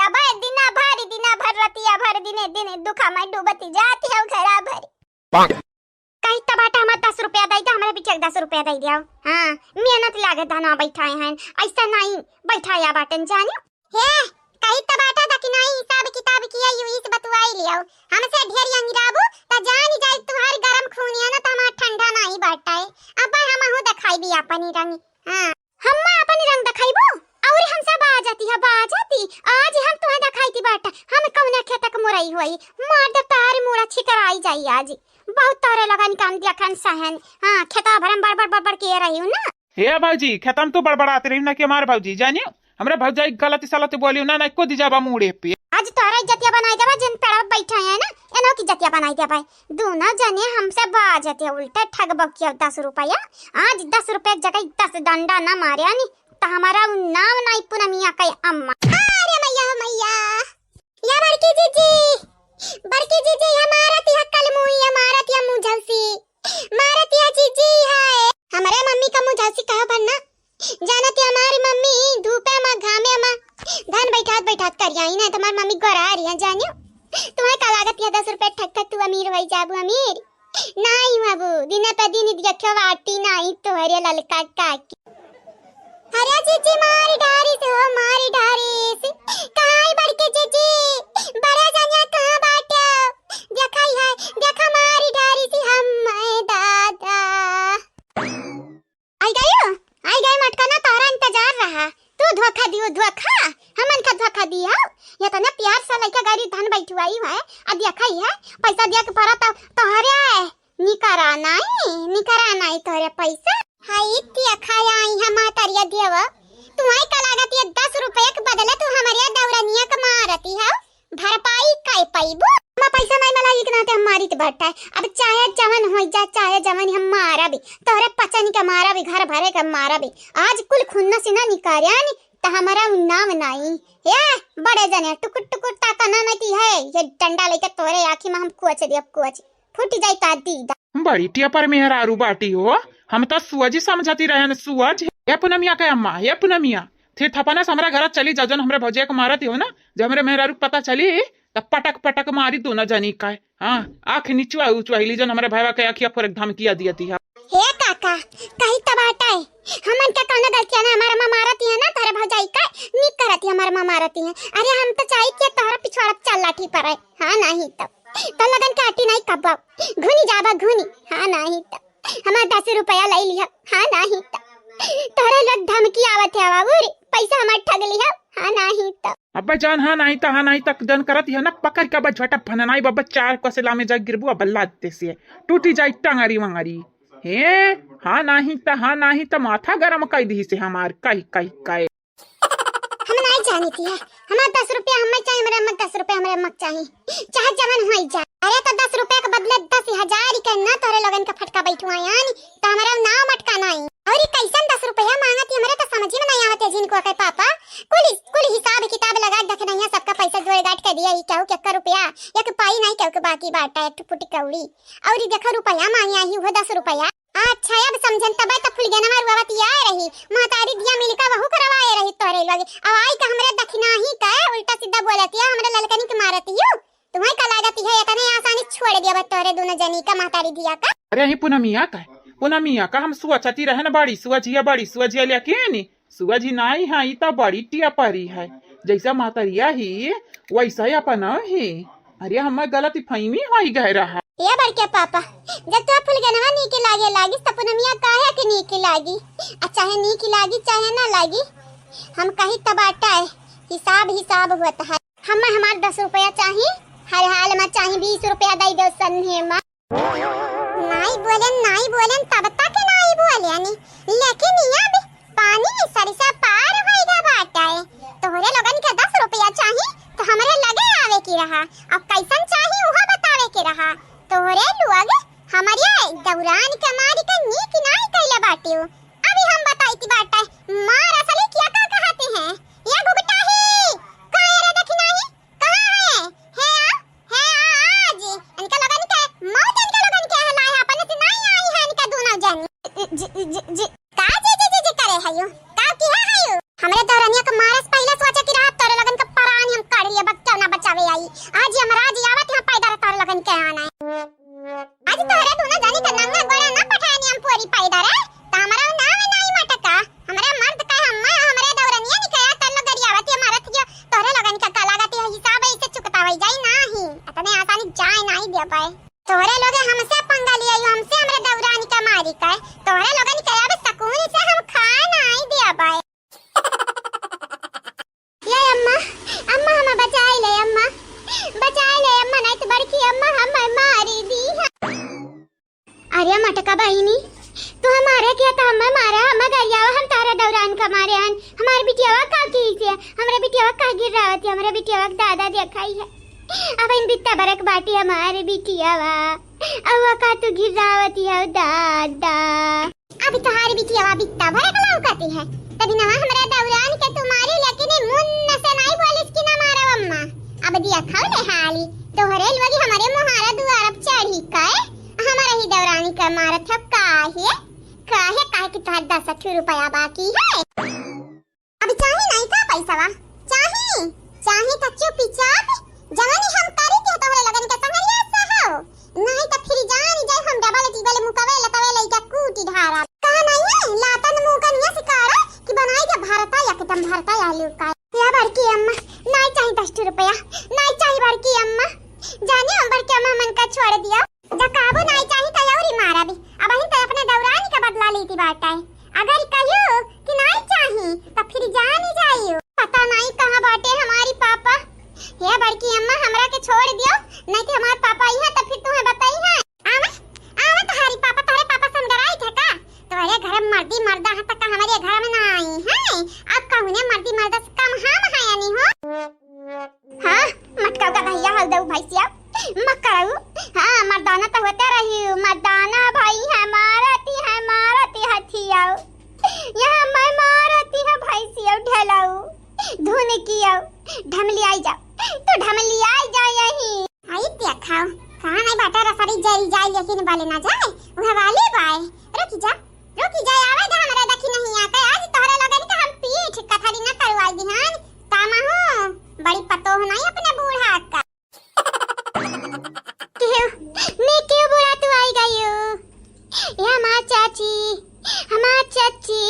तब दिना भर, दिना भर, रतिया भर, दिने दिने दुखा में डूबती जाती है घरा भर। कही त बाटा हमार दस रुपया दई दे, हमरे बिटिया के दस रुपया दई दिया। हाँ, मेहनत लागे धनवा बैठाए हैं, ऐसा नाहीं बैठाया बाटन जानियो। हे, कही त बाटा दखिनाई हिसाब किताब किया यू इस बतुआई लियो। हमसे ढेर यंगिराबू त जानी जाए तुहार गरम खून है ना, त हमार ठंडा नाहीं बाटा है। अब हमहू देखाई भी अपनी रंग। हाँ। हम्मा अपन रंग देखाइबो? और हमसे बाजती है, बाजती। आज हम तुहे देखाई थी बाटा, हम कौने खेत के मुरई होई। मार दे तारी मुड़ा छितराई जाई आज। बहुत तोरे लगन काम देखन सहन। हाँ, खेता भरम बड़बड़ बड़बड़ किए रही हूँ ना। हे भौजी, खेतम तू बड़बड़ात रही ना कि हमार भौजी, जानियो? हमरा भौजाई गलत सलत बोलियो ना, ना एको दी जाबा मूड़े पे। आज तोहरा इज्जतिया बनाई देबा, जिन पेड़वा बैठा है ना, एनो की इज्जतिया बनाई देबा। दूनो जने हमसे बाजत है, उल्टे ठगबो किया दस रुपया। आज दस रुपया के जगह दस डंडा ना मारे आनी, त हमारा उ नाम नाहीं पुनमिया के अम्मा। अरे मैया, मैया, या बड़की जीजी, बड़की जीजी, हमारा तिहा कल मुई, हमारा तिहा मुझौसी, मारा तिहा जीजी है। हमारे मम्मी का मुझौसी कहो भर ना, जानत है हमारी मम्मी धूपे मा घामे मा धन बैठात बैठात करियाई ना, तुम्हारी मम्मी गोरा रही है जानियो। तुम्हें का लागत है दस रुपए ठक ठक तू अमीर होई जाबू अमीर? नाहीं बाबू, दिन पे दिन देखो वाटी नाहीं तोहरे ललका काकी। अरे जीजी मारी डारिस हो, मारी डारिस। कहाँ बड़के जीजी? बड़े जनिया कहाँ बाटे? देखा ही है, देखा मारी डारिस हम मैं दादा। आई गयो, आई गई मटकना, तोहरा इंतजार रहा। तू धोखा दियो धोखा, हमन का धोखा दियो। ये तने प्यार से लइका गरी धन बैठुआई है, आ देखा ही है, पैसा दिया के परा तो तोहरे निकरा नाहीं, निकरा नाहीं तोहरे पैसा। हाय देखा आई है मातरिया देव, तुम्हारी का लागत ये दस रुपया के बदले तू हमारे दौरनिया के मारती है। भरपाई कइ पइबू? अम्मा, पैसा नाहीं मला, ई के नाते हम मारित बाटा। अब चाहे जवन होइ जा, चाहे जवन, हम मारबी। तोहरे पचन के मारबी, घर भरे के मारबी। आज कुल खुन्नस ना निकार्यानी, त हमरा उ नाम नाहीं। ए, बड़े जने, टुकुर टुकुर ताका ना नती है। ये डंडा लइके तोहरे आँखी में हम कोच देब, कोच। फूट जाई का दीदा। बड़ी टिया पर मेहरारू बाटी हो, हम त सुअजी समझती रहन, सुअज। ए पुनमिया के अम्मा, ए पुनमिया, थे थपना से हमरा घर चली जा, जौन हमरे भौजिया के मारत हो ना, जब हमरे मेहरारू के पता चली, त पटक पटक मारी दोनों जनी का। हाँ, आँख निचुआ उचुआ ली, जौन हमरे भैया के आँखिया फोरे के धमकिया दियती है। हे काका, कही त बाटे, हमन के कौनो गलतिया ना, हमार अम्मा मारती है ना, तोहरे भौजाई का, निक करती है, हमार अम्मा मारती है। अरे हम त चाही कि तोहरा पिछवाड़ा पे चार लाठी परे, हाँ नाहीं त। तो लगन काटी नाहीं कब्बो, घुनी जाबा घुनी, हाँ नाहीं त। हमार दस रुपया लइ लिहा, हाँ नाहीं त। तोहरे लोग धमकी आवत है बाबू रे, पैसा हमार ठग लिहा, हाँ नाहीं त। अब्बा जान, हाँ नाहीं त, हाँ नाहीं त जन करत है ना, पकड़ के अब्बा झोटा फननाई बब्बा चार कोसला में जा गिरबू, अब्बा लाते से टूटी जाई टंगरी वंगरी। हे, हाँ नाहीं त, हाँ नाहीं त माथा गरम कइ दिहिसे हमार, कइ, कइ, कइ। हम नाहीं अनितिया, हमार दस रुपया हमें चाही, हमरे अम्मा के दस रुपया हमरे अम्मा के चाही, चाहे जवन होई जाए। अरे तो दस रुपया के बदले दस हजार ही के ना तोहरे लोगन के फटका बैठवायान, तो हमरा नाव मटका नाई। और ई कैसन दस रुपया मांगत ही, हमरे तो समझ में नहीं आवत है जिनको के पापा। कुल, कुल हिसाब किताब लगा के देखे नहीं है, सबका पैसा जोड़ गाट के दिया ही, केहू के एक्का रुपया, एक पाई नहीं केहू के बाकी बाटा, एक ठो फुटी कौड़ी। और ई देखो रुपया मांगे आई, वो दस रुपया। अच्छा, अब समझन तब तो फुलगेनवा रुआवत आए रही, महतारी धिया मिलका वहू करवाए रही तोहरे लगे। अब आई का हमरे दखिना ही का उल्टा सीधा बोलत या, हमरे ललकनी के मारत यू। तुम्हें का लागत है इतने आसानी छोड़ दिया बा तोहरे दोनों जनी का महतारी धिया का? अरे ही पूनमिया का, पूनमिया का हम सोचती रहे न बड़ी सुअजिया, बड़ी सुअजिया लेकिन सुअजी नाई है, ई तो बड़ी टिया परी है। जैसा महतरिया ही वैसा ही अपन ही। अरे हमें गलत फहमी होई गए रहा। ए बड़के पापा, जब तो फुलगेनवा नीक लागे लागी, तो पूनमिया काहे के नीक लागी? आ चाहे नीक लागी, चाहे ना लागी, हम कही त बाटा है, हिसाब हिसाब होत है। हम हमार दस रुपया चाही, हर हाल में चाही, बीस रुपया दई दो सन्हे में। नाई बोलेन, नाई बोलेन, तब तक नाई बोलेन, लेकिन अब पानी सरिसा पार होइगा बाटे। तोहरे लोगन के दस रुपया चाही, तो हमरे लगे आवे की रहा। अब कैसन चाही, उहो बतावे की रहा। तोहरे लोग हमरे दौरान के मारी के नीक नाई कैले बाटे। अभी हम बताई बाटे, मार असली क्या का कहते हैं। ये गुबटा ही, काहे रे देखी नाही? कहाँ है? हे आ, हे आ, आज। इनका लोगन के मौत, इनका लोगन के हला है, अपने से नहीं आई है इनका दोनों जन। जी, जी, जी, जी। का जी, जी, जी, जी करे है यू? का की है, है यू? हमरे दौरनिया के मारे से पहले सोचे कि रहा तोरे लोगन के परान हम काढ़ लिया, बच्चा ना बचावे आई। आज यमराज आवत यहाँ पैदा रहता लोगन के आना है। आज तोहरे दोनों जनी के नंगा गोड़ा ना पठाए नियम पोरी पैदा रे, त हमरा नाम नाई मटका। हमरा मर्द का हम, हमरे दौरनिया निकया तल्लो गरियावती मारत जो तोहरे लोगन के कलागती है हिसाब ऐसे चुकतावई जाई नाही। अतने आसानी जाए नाही दे पाए। तोहरे लोगे हमसे पंगा लिया यो, हमसे हमरे दौरानी का मारी का। तोहरे लोगन के अब सकून से हम खाए नाही दे पाए। ये अम्मा, अम्मा, हमें बचाई ले अम्मा, बचाई ले अम्मा, नहीं तो बड़की अम्मा हमें मारी दी है। अरे मटका बहिनी, तू हमारे किया तो हमें मारा, हमें गरियावा, हम तारा दौरान का मारे हन। हमारे बिटियावा का की से, हमरे बिटियावा का गिर्रावती, हमरे बिटियावा के दादा देखाई है। अब इन बित्ता बरक बाटी हमारे बिटियावा, अवा का तू गिर्रावती है दादा। अब तोहार बिटियावा बित्ता भरे के लौकती है। तभी नवा हमरा दौरान के तू मारी, लेकिन ई मुन्न से नहीं बोलिस कि ना मारब अम्मा। अब दिया खाओ ले हाली, तोहरे लोग हमरे मुहारा दुआर अब चढ़ी के, हमारे ही दौरानी के मारत है। काहे? काहे, काहे कि तोहार दस ठो रुपया बाकी है। अब चाही नहीं का पैसवा? चाही, चाही त चुपी चाप जवानी हम करी के तोहरे लगन के संगरिया से हो, नहीं त फिर जानी जाए हम डबल टिबल मुकवे लतवे लइका कूटी ढारा। कहा नहीं है लातन मुंह का निया सिकारा कि बनाई के भरता एकदम भरता आलू का। या बड़की अम्मा, नहीं चाही दस ठो रुपया, नहीं चाही बड़की अम्मा, जाने हम बड़की अम्मा मन का छोड़ दिया। जब काबू नाई चाही त अउरी मारबी। अबहिन त अपने दौरानी का बदला लेती बाटे। अगर कहियो कि नाई चाही त फिर जानी जाइयो। पता नाई कहाँ बाटे हमारी पापा। हे बड़की अम्मा, हमरा के छोड़ दियो, नहीं कि हमार पापा आई है त फिर तुम्हें बताई है। आवे, आवे तोहारी पापा, तोहरे पापा से हम डराई थे का? तोहरे घर में मर्दी मर्दा है त का हमारे घर में ना आई है? अब कहूने मर्दी मर्दा से कम हम है यानी हो? हाँ, मटका का भैया हल दऊ भैंसिया, मत करऊ। हाँ, मर्दाना तो होते रही, मर्दाना भाई है, मारती है, मारती है थियाऊ। यहाँ मैं मारती है भैंसिया ढेलाऊ, धुन कियाऊ, ढमलियाई जा, तू ढमलियाई जा यहीं। आई देखा, कहाँ नहीं बाटा रसरी जरी जाए, लेकिन बोले ना जाए, वह वाली बाय। रुकी जा, रुकी जा, आवे दे हमरा दखिनहिया के, आज तोहरे लगन के हम पीठ कथरी न करवाई दिहन। कामा हो, बड़ी पतोह नहीं अपने बूढ़ा का। क्यों? मैं क्यों बुलात आई गई हूँ? ये हमार चाची, हमार चाची,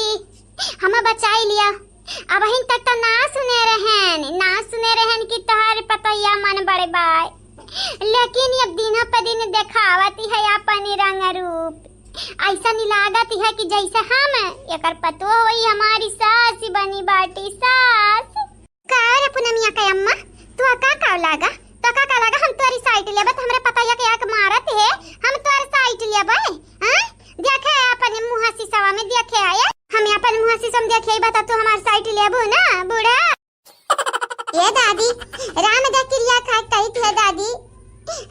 हमें बचाई लिया। अबहिन तक तो ना सुने रहन, ना सुने रहन कि तोहार पतोहिया मन बड़े बाय, लेकिन अब दिना प दिन देखावत है अपन रंग रूप। ऐसा नहीं लागत है कि जैसे हम एकर पतोह होई, हमारी सास बनी बाटी सास। का रे पूनमिया के अम्मा, तू का का लागा? तो का का लागा? हम तोरी साइड लेबे त हमरे पतोहिया के आके मारत है, हम तोर साइड लेबे? हाँ? देखे अपन मुँह शीशवा में देखे आए, हम अपन मुँह शीशा में देखे बता तू हमार साइड लेबू ना बूढ़ा? ए दादी, राम दा किरिया खा कहित है दादी,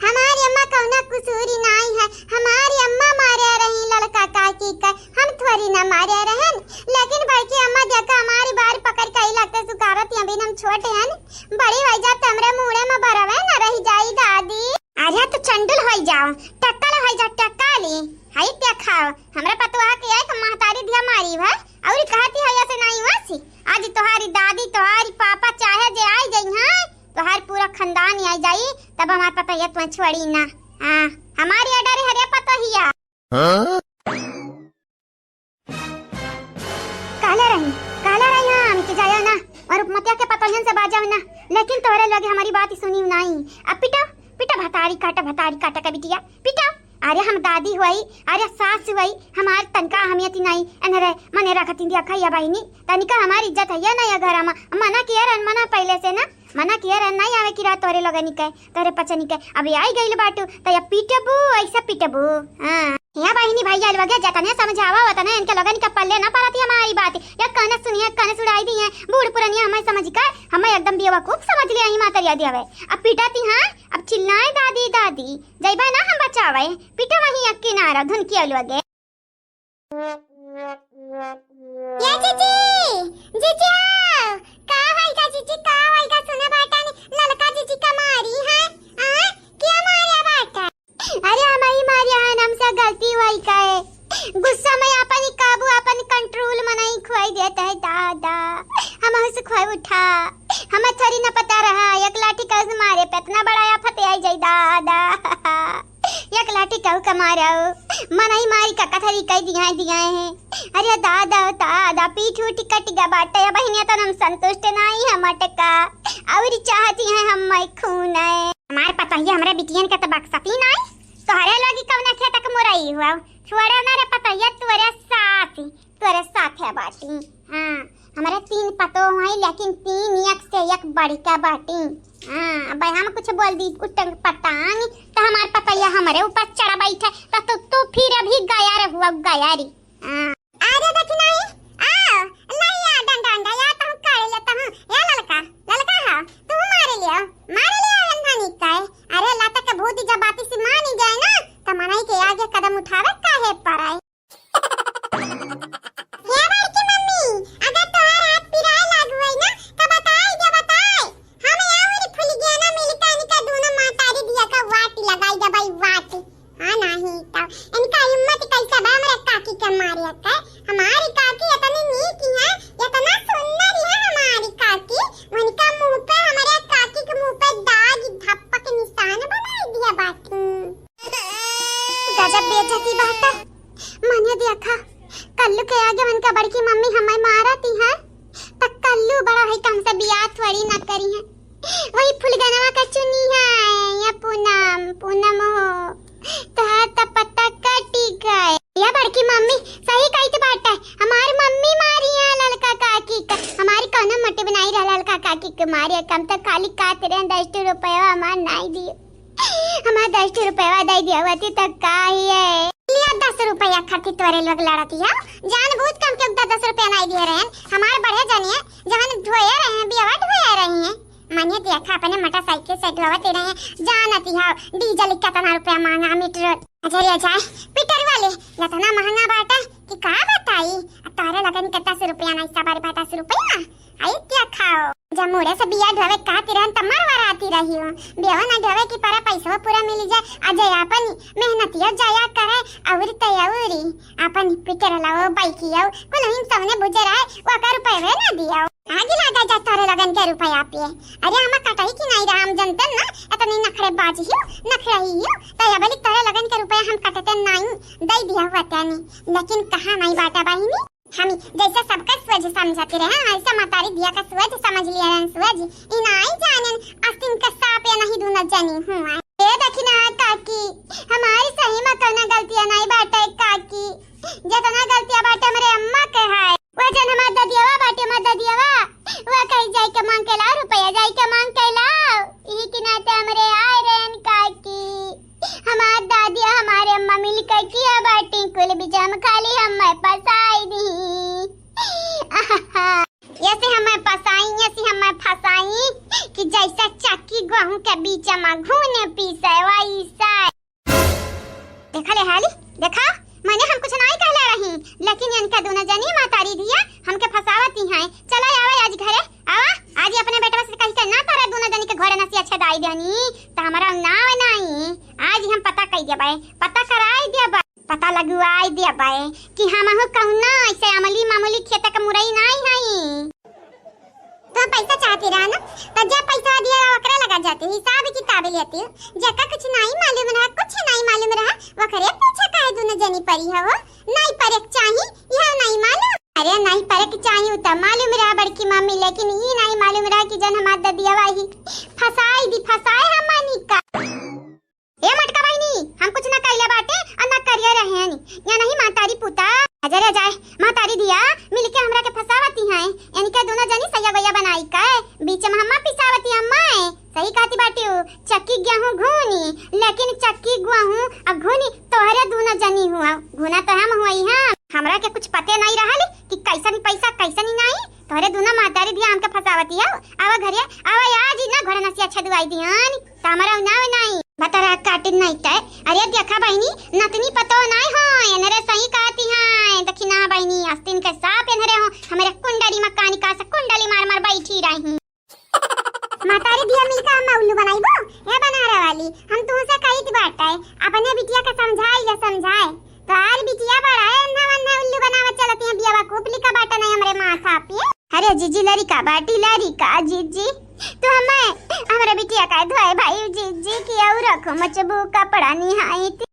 हमारी अम्मा कौना कुसूरी नाई है, हमारी अम्मा मारे रही ललका काकी का, हम थोड़ी ना मारे रहन, लेकिन बड़की अम्मा देखा हमारी बार पकड़ के ई लगते सुकारत, अभी हम छोटे हन, बड़ी होई जात हमरे मूड़े में बरवे न रही जाई दादी। अरे तो चंडुल होई जाओ, टक्कल होई जाओ, टक्काली। हई देखाओ, हमरा पतोहा के एक महतारी दिया मारी है, और कहती है ऐसे नहीं वैसी। आज तोहारी दादी, तोहारी पापा चाहे जे आई जाई, हाँ, तोहार पूरा खानदान ही आई जाई, तब हमार पतोहिया तुम्हें छोड़ी ना। हाँ, हमारी order है रे पतोहिया। हाँ? कहले रही, कहले रही हम कि जायो ना, और उपमतिया के पतोहियन से बाजो ना, लेकिन तोहरे लोग हमारी बात ही सुनी नहीं। अब पिटा, पिटा भतारी काटा, भतारी काटा का बिटिया, पिटा। अरे हम दादी हुई, अरे सास हुई, हमार तनका अहमियत ही नहीं, अनरे मने रखती दिया खैया बहिनी, तनिका हमारी इज्जत है या नहीं घर में, मना किया रन मना पहले से ना, मना किया रन नहीं आवे कि रात तोरे लोगनी के। तोरे पचनी के अबे आई गइल बाटू, त या पीटबू, ऐसा पीटबू। हाँ। या बहिनी भैया लोग, जतने समझावा, ओतने इनके लोगन के पल्ले ना पड़ती हमारी बात। या काने सुनिए, काने सुनाई दिए, बूढ़ पुरनिया हमें समझ कर, हमें एकदम बेवकूफ समझ लिया ही मातर याद आवे। अब पीटती हाँ, अब चिल्लाए दादी, दादी, जइबा ना हम बचावे, पीटो वहीं एक किनारा, धुन किया लोगे। ए जीजी, जीजी आओ। का होइगा जीजी, का होइगा? सुने बाटा नी, ललका जीजी का मारी है। आ? क्या मारिया बाटा? अरे हम ही मारिया है, हमसे गलती हुई का है। गुस्सा में अपन ही काबू, अपन control में नहीं खोई देता है दादा। हम से खोई उठा। हमें थोड़ी ना पता रहा, एक लाठी का उस मारे पे इतना बड़ा आफत आई जाई दादा। एक लाठी कहू का मारो, मनई मारी का कथरी कई दियाए दियाए हैं। अरे दादा, दादा, पीठ उठ कट गया बाटे, बहिनिया तो हम संतुष्ट नहीं है मटका। और चाहती हैं हम मैं खून है। हमार पतोहिया हमरे बिटियन के तो बक्सती नहीं, तोहरे लगी कौना खेत के मुरई हुआ। छोड़ो ना रे पतोहिया, तोरे सास ही। तोरे साथे बाटी। हाँ, हमारे तीन पतोह हैं, लेकिन तीन एक से एक बढ़िका बाटी। हाँ, अब हम कुछ बोल दी, उटंग पटांग, तो हमार पतोहिया हमारे ऊपर चढ़ बैठे, तो तू, तू फिर अभी गया रहुआ, गया री। हाँ। अरे देखी नहीं, आओ, लइया डंडा, डंडा, या तो हम काढ़ लेता हूँ। या ललका, ललका हो, तू मारे लियो, मारे लियो, अनभानी का है। अरे लाता के भूत जब बाती से मानी जाए ना, तो मनई के आगे कदम उठावे काहे पड़े? हे बड़की मम्मी, अगर तोहार हाथ पिराए लाग होई ना, त बताई दे, बताई। हम अउरी फुलगेना मिलके इनका दूनो महतारी दिया का वाट लगाई देबई, वाट। हाँ, नाही त इनका हिम्मत कैसे बा हमरे काकी के मारे के? हमारी काकी इतनी नीक है, इतना सुंदर है हमारी काकी। उनका मुंह पे, हमरे काकी के मुंह पे दाग धब्बा के निशान बनाई दिया बाटी। गजब बेइज्जती बाटे। मने देखा, कल्लू के आगे उनका बड़की मम्मी हमें मारती है, त कल्लू बड़ा है, त हमसे बियाह थोड़ी ना करी है। वही फुलगनवा का चुनी है, या पूनम, पूनम हो, तोहार त पत्ता कटी गए। या बड़की मम्मी सही कहत बाटे, हमार मम्मी मारी है ललका काकी का, हमारी कौनो मोटिव नहीं रहा ललका काकी के मारे, कम तो खाली कात रहे, दस ठो रुपया हमार नहीं दिए। हमार दस ठो रुपया दे दिया होती त का ही है? लिया दस रुपया खातिर तोरे लोग लड़ती है। जान बूझ के हमके उतना दस रुपया नहीं दिए रहे। हमार बढ़े जानिए, जवन ढोए रहे हैं, बियावा ढोए रही हैं। मने देखा अपने मोटरसाइकिल से ढोवत रहे, जानती है डीजल कितना रुपया महंगा मीटर। अजय अजय, पीटर वाले, इतना महंगा बाटा कि का बताई? अब तोरे लगन के दस रुपया नहीं, सबर बा दस रुपया। आई क्या खाओ? जब मुड़े से बिया ढोवे खातिर रहन त मरवराती रही हो। बियावा ना ढोवे की परा पैसवा पूरा मिल जाए, आ जाए अपन मेहनतिया जाया करे, अउरी त अउरी अपन पिटर लाओ, बाइकियो, कुल हिन सौने बुझे रहे, वो का रुपये ना दियो। आगे लागा जा तोरे लगन के रुपया पे। अरे हम कटाई की नहीं रहा, हम जनते ना, इतनी नखरे बाज हियो, नखरही हियो, त अबली तोरे लगन के रुपया हम कटते नहीं, दे दिया हुआ तनी। लेकिन कहा नहीं बाटा बहिनी, हम जैसे सबका सोझ समझती रहे, ऐसे मतारी दिया का सोझ समझ लिया रहन, सोझ। ई नाई जानन, आस्तीन का साप या नहीं दूना जनी हुआ। ए देखी ना काकी, हमारी सही में कौनो गलतिया नहीं बाटे काकी, जितना गलतिया बाटे हमरे अम्मा के है। वो जन हमार ददियावा बाटे, हमार ददियावा, वो कहीं जाई के मांग के लाओ रुपया, जाई के मांग के लाओ। ई के नाते हमरे आए रहन काकी। हमार दादी हमारे अम्मा मिल के किया बाटी कुल बिजम खाली हमें फसाई दी। आहा, ऐसे हमें फसाई, ऐसे हमें फसाई। ऐसा चक्की गेहूं के बीच में घूने पीसे वैसा। देखा ले हाली, देखा, मने हम कुछ नाई कहले रही, लेकिन इनका दोनों जनी महतारी धिया हमके फंसावती हैं। चला आवा आज घरे, आवा, आज ही अपने बेटवा से कही के ना तारा दोनों जनी के घरे नसिया छेदाई देनी, त हमारा नाव नाई, आज ही हम पता कई देबे, पता कराई देबे, पता लगवाई देबे कि हमहू कौनो ऐसे अमली मामूली खेत के मुरई नाई हई। तो पैसा चाहती रहा ना, तो जे पैसा दिया रहा, ओकरा लगा जाती, हिसाब किताब लेती। जेका कुछ नाई मालूम रहा, कुछ नाई मालूम रहा, ओकरे पीछे काहे दोनों जनी पड़ी हो? नाई परे के चाही, यह नाई मालूम। अरे नाई परे के चाही, उ त मालूम रहा बड़की मम्मी, लेकिन ई नाई मालूम रहा कि जन हमार ददिया वाही फसाई दी, फसाए हमनी का। ए मोटका बहिनी, हम कुछ ना कइले बाटे और ना करिए रहे हनी। या नहीं महतारी पुता। अजय रे जाए, महतारी धिया मिलके हमरा के फसावती हैं। इनके दोनों जनी सैया गैया बनाई के बीच में हम्मा पिसावती अम्मा। सही कहती बाटी उ, चक्की गेहूं घूनी, लेकिन चक्की गेहूं आ घूनी तोहरे दोनों जनी हुआ। घूना तो हम हुई हम। हमरा के कुछ पते नहीं रहल कि कैसन पैसा कैसन नहीं। तोहरे दोनों महतारी धिया हमके फसावती हो। आवा घरे, आवा आज ही ना घरे नसिया छेदवाई दिहन। त हमारा नाव नाई। भतरा काटिन नाई तय। अरे देखा बहिनी, नतनी पतो नाई हो, एनरे सही कहती हैं। देखी ना बहिनी, आस्तीन के साफ एनरे हो, हमरे कुंडली में कानी का से कुंडली मार मार बैठी रही। महतारी धिया मिलके हम उल्लू बनाइबो? ए बनारे वाली, हम तुमसे कही थी बात है, अपने बिटिया के समझाई ले समझाए। तो आज बिटिया बड़ा है, अन्ना वन्ना उल्लू बनावत चलती है, बियावा कूप लिखा बाटा नहीं हमरे माथा पे। अरे जीजी लड़िका बाटी लड़िका जीजी, तू हमें हमरे बिटिया का धोए भाई जीजी की और रखो मचबू कपड़ा निहाई थी।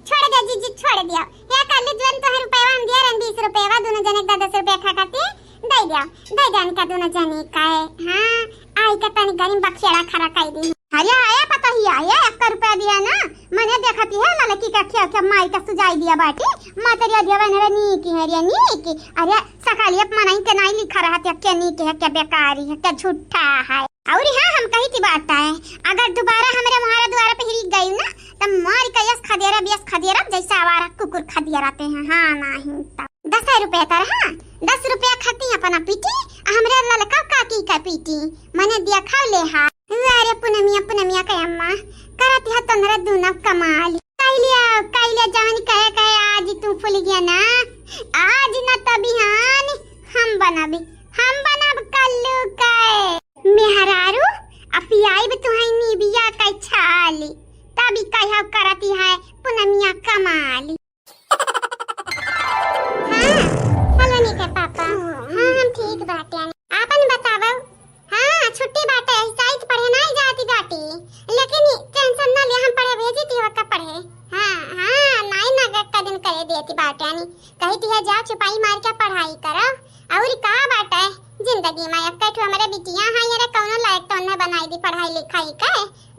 छोड़ दे जीजी, छोड़ दिया। या कर ली जोन तोहर रुपया हम दिया रहन बीस रुपया, दोनों जने का दस रुपया खा खाती दे दिया, दे दिया इनका दोनों जने का है। हाँ, आई का तनी गरीब बखेड़ा खड़ा कर दी। अरे आया पता ही आया, एक रुपया दिया ना, मने देखती है लड़की का क्या क्या माई का सुजाई दिया बाटी, महतारी धिया बहन रे नी की है रे नी की। अरे सकालियप मनाई के नाई लिखा रहा, क्या क्या नी के है, क्या बेकारी है, क्या झूठा है। और हाँ, हम कही थी बात है, अगर दोबारा हमरे म्हारा द्वारा पे हिरी गई ना, त मार के यस खदेरब, यस खदेरब, जैसे आवारा कुकुर खदेराते हैं। हाँ, नहीं तो दस रुपया तर, हाँ, दस रुपया खाती अपना पीटी, आ हमरे ललका काकी का पीटी, मने दिया खा ले हा। अरे पुनमिया, पुनमिया के अम्मा, करत है तोहरे दूना कमाल। कैले, कैले जवन कहे, कहे आज तू फूल गया ना, आज न त बिहान हम बनबी, हम बनब कल्लू के मेहरारू, अपियाइब तुहई निबिया के छाली, तभी कह करती है पुनमिया कमाली। हाँ, सलोनी के पापा, हाँ, हम ठीक बाटे। आपन बतावो। हाँ, छुट्टी बाटे, साइत पढ़े नाई जाती बाटी, लेकिन tension ना ले, हम पढ़े भेजी थी ओका पढ़े। हाँ, हाँ, नाई ना ग-, का दिन करे देती बाटे, यानी कही थी है, "जा छुपाई मार के पढ़ाई करो।" और का बाटे जिंदगी में, एक ठो हमरे बिटिया है, ये रे कौनो लायक तो उन्हें बनाई दी पढ़ाई लिखाई के,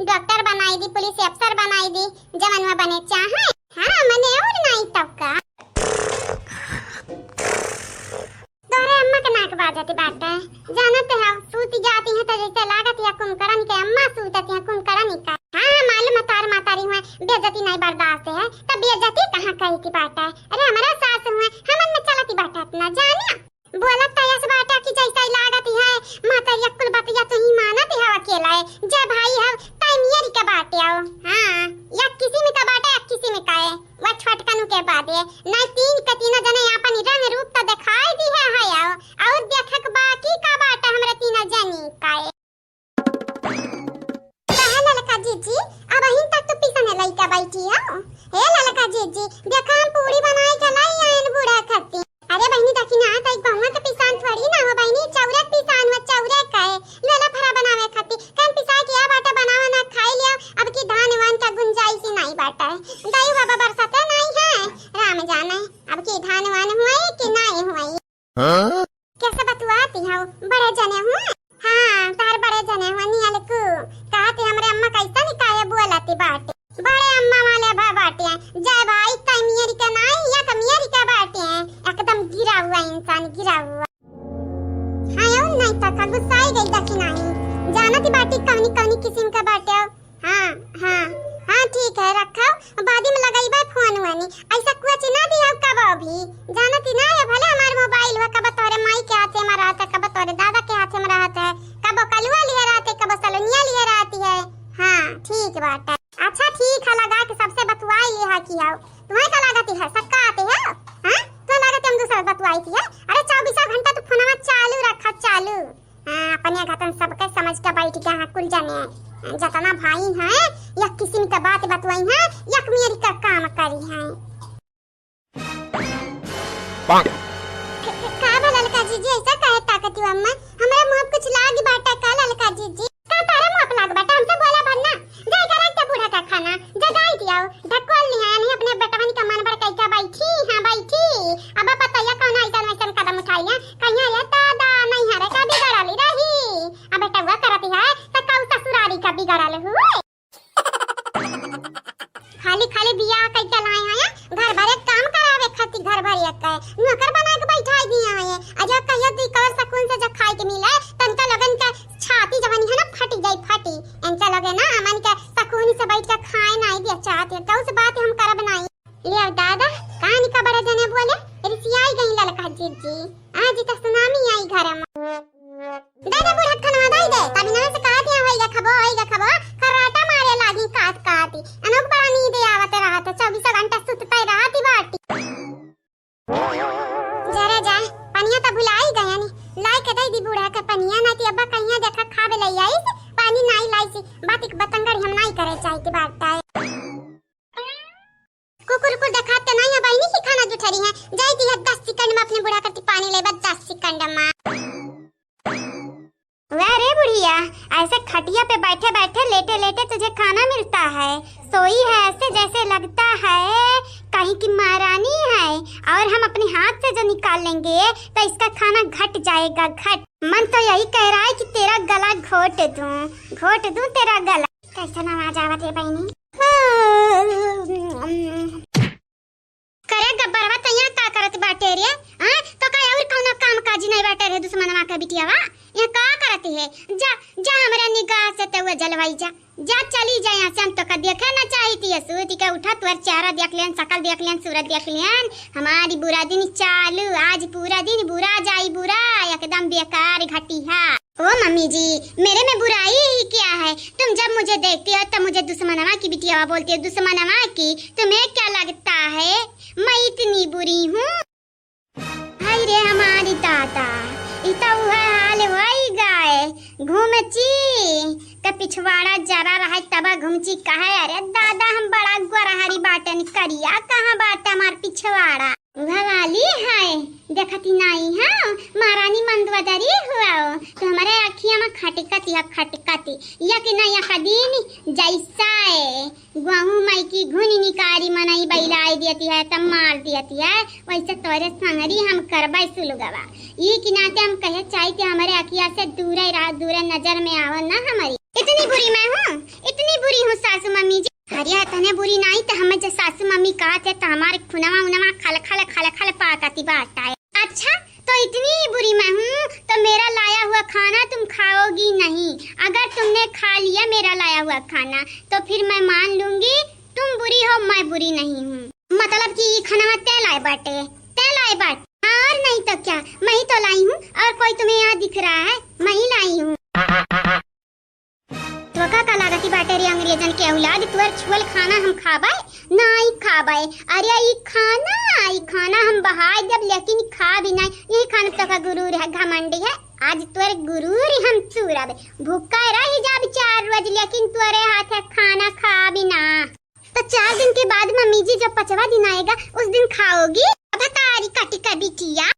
डॉक्टर बनाई दी, पुलिस अफसर बनाई दी, जवन में बने चाहे। हाँ, मने और नाई तब का। तोहरे अम्मा के नाक बाजत बाटे। जानत है, सूत जाती है तो जैसे लागत है कुंभकर्ण के अम्मा सूतत है कुंभकर्ण का। हाँ, हाँ, मालूम है तार मातारी हुए, बेइज्जती नहीं बर्दाश्त है। तब बेइज्जती कहाँ कही की बाटे? अरे, हमारा सास हुए, हमन में चलती बाटे इतना, जानिया। बोलत तो यस बाटे कि जैसे लागत है, मातारी कुल बतिया तो ही मानत है अकेला है। जे भाई है, तय मियर के बाटे आओ। हाँ, या किसी में का बाटे, या किसी में का है। वह छोटकन के बादे, ना तीन के तीनों जने आपन रंग रूप तो दिखाई दी है, है आओ। और देखक बाकी का बाटे हमरे तीनों जनी का है। कहा ललका जीजी, अबहिन तक तो पिसने लइका बैठी हो। हे ललका जीजी, देखा हम पूरी बनाए के लाई आयन बूढ़ा खातिर। अरे बहिनी देखी ना, कई गहुआ के पिसान थोड़ी ना हो बहिनी, चौरे के पिसान हो, चौरे का है। लोला फरा बनावे खातिर। कन पिसा के आ बाटा बनावा ना खाई लिया, अब की धान वान का गुंजाइश ही नहीं बाटा है। दाई बाबा बरसाते नहीं है, राम जाने, अब की धान वान हुए कि नहीं हुए। हाँ? कैसे बतुआती हो, बड़े जने हुए? हाँ, तार बड़े जने हुए, नियल कु। कहते हमरे अम्मा कैसा निकाये बोलती बाटे। बड़े अम्मा वाले भा बाटे। जय भाई, तय मियर के नाई, या त मियर के बाटे। एकदम के बाटे। अच्छा ठीक है, लगा के सबसे बतुआई लिहा कि हौ। तुम्हें का लागत है, सक्का आते है? हाँ? तुम्हें लागत है हम दूसरा बतुआई थी है? अरे चौबीसों घंटा तू फोनवा चालू रखा, चालू। हाँ, अपने घतन सबके समझ के बैठ गया है कुल जने। जतना भाई हैं, एक किसिम के बात बतुआई हैं, एक मेरी का काम करी हैं। का बा ललका जीजी, ऐसा काहे ताकत हो अम्मा? हमरा मुँह पे कुछ लाग बाटा का ललका जीजी? का तारा मुँह पे लाग बाटा? हमसे बोला भर ना। जाए करा के बूढ़ा का खाना, जगाई दियाओ। ढकोल नहीं आया नहीं अपने बेटवन का मन भर कई का बैठी, हाँ बैठी। अब पता या कौन ऐसा वैसन कदम उठाई है। कहिया ये दादा नहीं हरे का बिगड़ल रही। अब बेटा हुआ करती है, तो कऊ ससुरारी का बिगड़ल हुए। खाली खाली बियाह कइके लाए हैं, घर भरे काम करावे खातिर घर भरे के नौकर बना के बैठाई दिए हैं। आ जब कहियो दी कवर सकून से जब खाए के मिले, तनका लोगन के छाती जवानी है ना फटी जाई फटी। इनका लोगे ना अमन के सकून से बैठ के खाए नहीं दिया चाहते, कौन से बात हम करब नहीं। ले अब दादा, कहानी का बड़े जने बोले, रिसियाई गई ललका जीजी। आज तो सुनामी आई घर में। दे दे बूढ़ा खाना दे दे, तभी ना से कहा दिया होइगा खबो, होइगा खबो, खर्राटा मारे लागी काट काटी। अनोक बड़ा नींद आवत रहत, चौबीस घंटा सुतते रहत ही बाटी। जरा जा, पनिया तो भुलाई गया नी, लाई के दे दी बूढ़ा के पनिया, ना ती अब्बा कहिया देखा खावे ले आईस, पानी नाई लाईस, बात एक बतंगड़ हम नाई करे चाहती बात है। कुकुर कुकुर देखाते नहीं है बहिनी की खाना जुठरी है। जाई दी है दस सेकंड में अपने बूढ़ा करती पानी लेबा दस सेकंड में। वाह रे बुढ़िया, ऐसे खटिया पे बैठे बैठे लेटे लेटे तुझे खाना मिलता है, सोई है ऐसे जैसे लगता है कहीं की महारानी है, और हम अपने हाथ से जो निकाल लेंगे तो इसका खाना घट जाएगा, घट। मन तो यही कह रहा है कि तेरा गला घोट दूं, घोट दूं तेरा गला। कैसन आवाज आवत रे बहिनी? करे गब्बरवा, तैया का करत बाटे रे? हाँ? तो का और कौनो काम काज नहीं बाटे रे दुश्मनवा के बिटियावा? ये का करत है? जा, जा हमरे निगाह से ते वो जलवाई जा। जा चली जा यहाँ से, हम तो का देखे ना चाहित है। सूत के उठा, तोर चेहरा देख लेन, शकल देख लेन, सूरत देख लेन। हमारी बुरा दिन चालू, आज पूरा दिन बुरा जाई बुरा, एकदम बेकार घटिया। ओ मम्मी जी, मेरे में बुराई ही क्या है? तुम जब मुझे देखती हो तो मुझे दुश्मनवा की बिटियावा बोलती हो, दुश्मनवा की। तुम्हें क्या लगता है मैं इतनी बुरी हूँ? हाय रे हमारी दादा, ई तो उहे हाल होई गए। घूमची के पिछवाड़ा जरा रहे तब घूमची कहे, अरे दादा हम बड़ा गोरहरी बाटन, करिया कहाँ बाटे हमार पिछवाड़ा? उहा वाली है, देखती नाई है, महारानी मंदवदरी हुआ हो, तो हमारे अखिया में खटकती है, खटकती, या कि ना या कदीन जैसा है, गहूं माई की घुनी निकारी मनई बैलाई देती है, तब मार देती है, वैसे तोरे संगरी हम करबै सुलगवा। ई कि नाते हम कहे चाही कि हमारे अखिया से दूरे रहा, दूरे नजर में आवा ना हमारी। इतनी बुरी मैं हूँ, इतनी बुरी हूँ सासू मम्मी जी। अरे, इतने बुरी नाई त हमें जे सासू मम्मी कहत है त हमारे खुनवा उनवा खल खल खल खल पाकती बात है। अच्छा, तो इतनी ही बुरी मैं हूँ तो मेरा लाया हुआ खाना तुम खाओगी नहीं। अगर तुमने खा लिया मेरा लाया हुआ खाना तो फिर मैं मान लूंगी तुम बुरी हो, मैं बुरी नहीं हूँ। मतलब कि ई खाना ते लाए बाटे, ते लाए बाटे। और नहीं तो क्या, मैं ही तो लाई हूँ। और कोई तुम्हें यहाँ दिख रहा है? मैं ही लाई हूँ। तोका का लागती बाटे रे अंग्रेजन के औलाद, तोर छुअल खाना हम खाबै? नाई खाबै। अरे ई खाना, ई खाना हम बहाय देब, लेकिन खाबी नाई। यही खाना तोका गुरूर है, घमंडी है। आज तोर गुरूर हम चूरब। भूखा रही जाब चार रोज, लेकिन तोरे हाथ है खाना खाबी ना। तो चार दिन के बाद मम्मी जी जब पचवा दिन आएगा, उस दिन खाओगी। अब तारी कटी का बिटिया।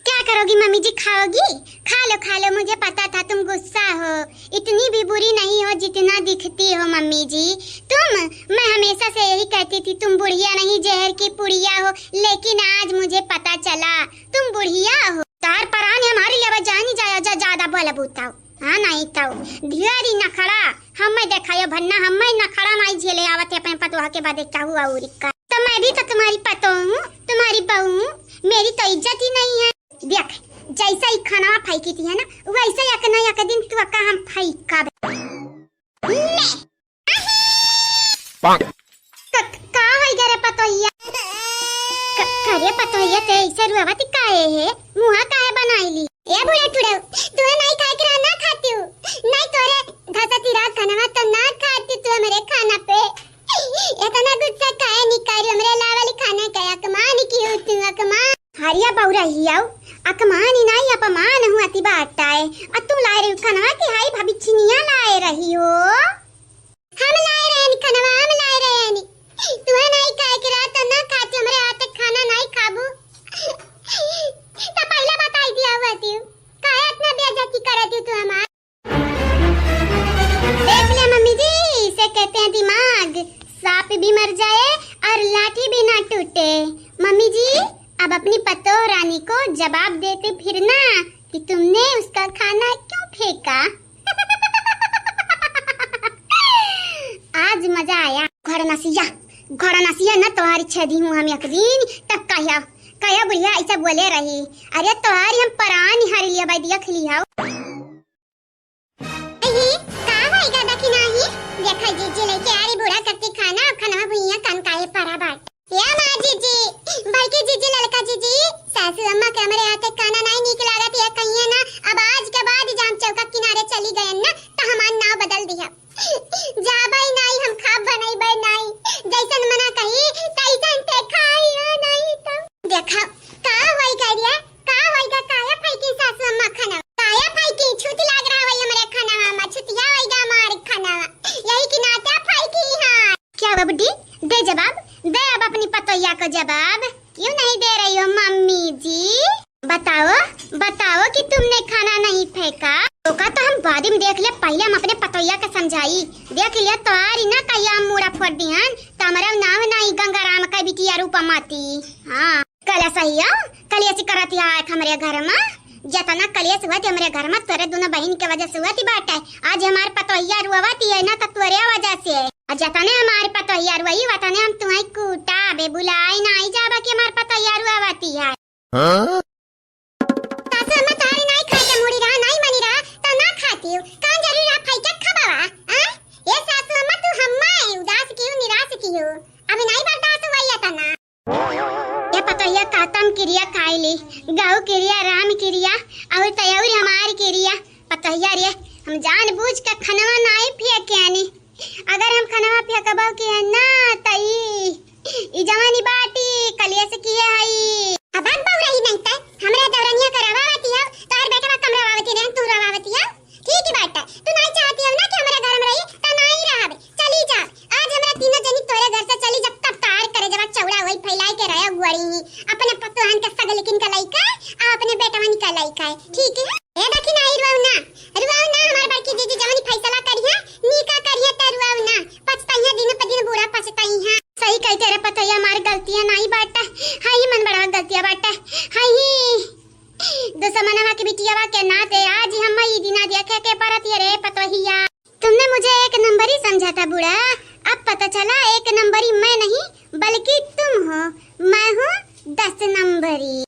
क्या करोगी मम्मी जी, खाओगी? खा लो, खा लो, मुझे पता था तुम गुस्सा हो। इतनी भी बुरी नहीं हो जितना दिखती हो मम्मी जी। तुम, मैं हमेशा से यही कहती थी, तुम बुढ़िया नहीं, जहर की पुड़िया हो, लेकिन आज मुझे पता चला तुम बुढ़िया हो। तार परान हमारी लेवा जानी जाया जा, ज्यादा बोला बूताओ। हाँ, नहीं तो ढेरी नखड़ा हमें देखायो भन्ना, हमें नखड़ा नाई झेले आवत है अपने पतोह के बदे कहू और का। तो मैं भी तो तुम्हारी पतोह हूँ, तुम्हारी बहू हूँ, मेरी तो इज्जत ही नहीं है। देख, जैसा ही खाना फेंकी थी है ना, वैसे एक ना एक दिन तू का हम फेंकब। ले। क-, का होई गे रे पतोहिया? क-, करे पतोहिया, ते ऐसे रुआवत काहे है? मुहा काहे बनाई ली? ए बूढ़ा टुड़ऊ, तोरे नाई खाए के रहा ना खाती हूँ, नाई तोरे घसती रहा खाना। कहियो, हम लाए रहेन खनवा, हम लाए रहेन। तुहे नाहीं खाए के रहा तो ना खाती, हमरे हाथ के खाना नाहीं खाबू। तो पहले बताई दिया हुआ थी, काहे इतना बेइज्जती करत हो तू हमार? देख ले मम्मी जी, इसे कहते हैं दिमाग। सांप भी मर जाए और लाठी भी ना टूटे। मम्मी जी, अब अपनी पतोह रानी को जवाब देते फिरना कि तुमने उसका खाना क्यों फेंका। आज मजा आया। घड़नसिया, घड़नसिया न तोहारी छेदी हूँ हम एक दिन, तब कहिया, कहिया बुढ़िया ऐसा बोले रही। अरे तोहारी हम परान हर लिया भाई, देख लिया। अही, का होइगा दखिनाही? देखा जीजी लइके आ रही बूढ़ा करती खाना, अब खाना भुइया कन काहे परा बाट। या माँ जीजी, बड़की जीजी, ललका जीजी, सासू अम्मा के हमरे हाथे खाना नाहीं नीक लागत, या कहिए ना, अब आज के बाद जाम चौका किनारे चली गयन ना, त हमार नाव बदल दिया। जाबै नाहीं, हम खाब बनैबै नाहीं, जैसन मना कही, तैसन ते खाई हो नाहीं तो। देखा, का होइगा रे? का होइगा? काया फाइकी सासू अम्मा खाना? काया फाइकी? छुत लाग रहा है हमरे खाना मा, छुतिया होइगा हमार खाना मा। यही की नाता फाइकी है। क्या हुआ बुड्ढी? दे जवाब, दे अब अपनी पतोहिया को जवाब। क्यों नहीं दे रही हो मम्मी जी? बताओ, बताओ कि तुमने खाना नहीं फेंका। ओका तो हम बाद में देख ले, पहले हम अपने पतोहिया के समझाई। देख लिया तोहारी ना कहिया हम मूड़ा फोड़ दिहन, त हमरा नाव नाहीं गंगाराम का बिटिया रूपा माती। हाँ। कलेस हियो, कलेस करत हिया एक हमरे घर मा। जतना कलेस हुआ थी हमरे घर मा, तोरे दुनो बहिन के वजह से हुआ थी बाटे। आज हमार पतोहिया रुआवत ही है ना, त तोरे वजह से। और जतने हमार पतोहिया रुआई, वतने हम तुम्हें कूटा बे, बुलाई नाहीं जाबा कि हमार पतोहिया रुआवत ही है। हाँ? सासू अम्मा तोहरे नाहीं खाए के मूड़ी रहा, नाहीं मनी रहा, त ना खाती हूँ। कौन जरूरी रहा फाइका खाबा? हाँ? ये सासू अम्मा तू हम्मा है, उदास की हूँ, निराश की हूँ। अब नाहीं बर्दाश्त हुआ ये तना। ये पतोहिया कातम किरिया खाई ली, गौ किरिया, राम किरिया, और तयौरी हमार किरिया। पतोहिया रे, हम जानबूझ के खनवा नाई फेंके आनी। अगर हम खनवा फेंकबो कि है ना, त ई, ई जवानी बाटी, कलिया से किए हई। अब बात बहु रही नहीं तय, हमरा दौरनिया करवावती हो, तोहर बेटवा कमरावावती रहन, तू रवावती हो। ठीक ही बात है, तू नाई चाहती हो ना कि हमरा घर में रही, त नाई रहबे, चली जा। आज हमरा तीनों जनी तोरे घर से चली जब तब तार करे जब चौड़ा वही फैलाई के रहे गुआरी ही। अपने पतोहन के सगलिकिन के लइका, आ अपने बेटवन के लइका है। ठीक है? ए देखी ना, ई रुआऊ ना, रुआऊ ना, हमार बड़की जीजी जवन फैसला करिहे, नीका करिहे त रुआऊ ना। पछताइहे, दिन प दिन बूढ़ा पछताइहे। सही कहते रे पतोहिया, हमार गलतियां नाई बाटे, हाई मन बड़ा गलतियां बाटे, हाई दुश्मनवा के बिटियावा के नाते आज हम ई दिना देखे के परत ये रे पतोहिया। तुमने मुझे एक नंबरी समझा था बूढ़ा, अब पता चला एक नंबरी मैं नहीं बल्कि तुम हो, मैं हूँ दस नंबरी।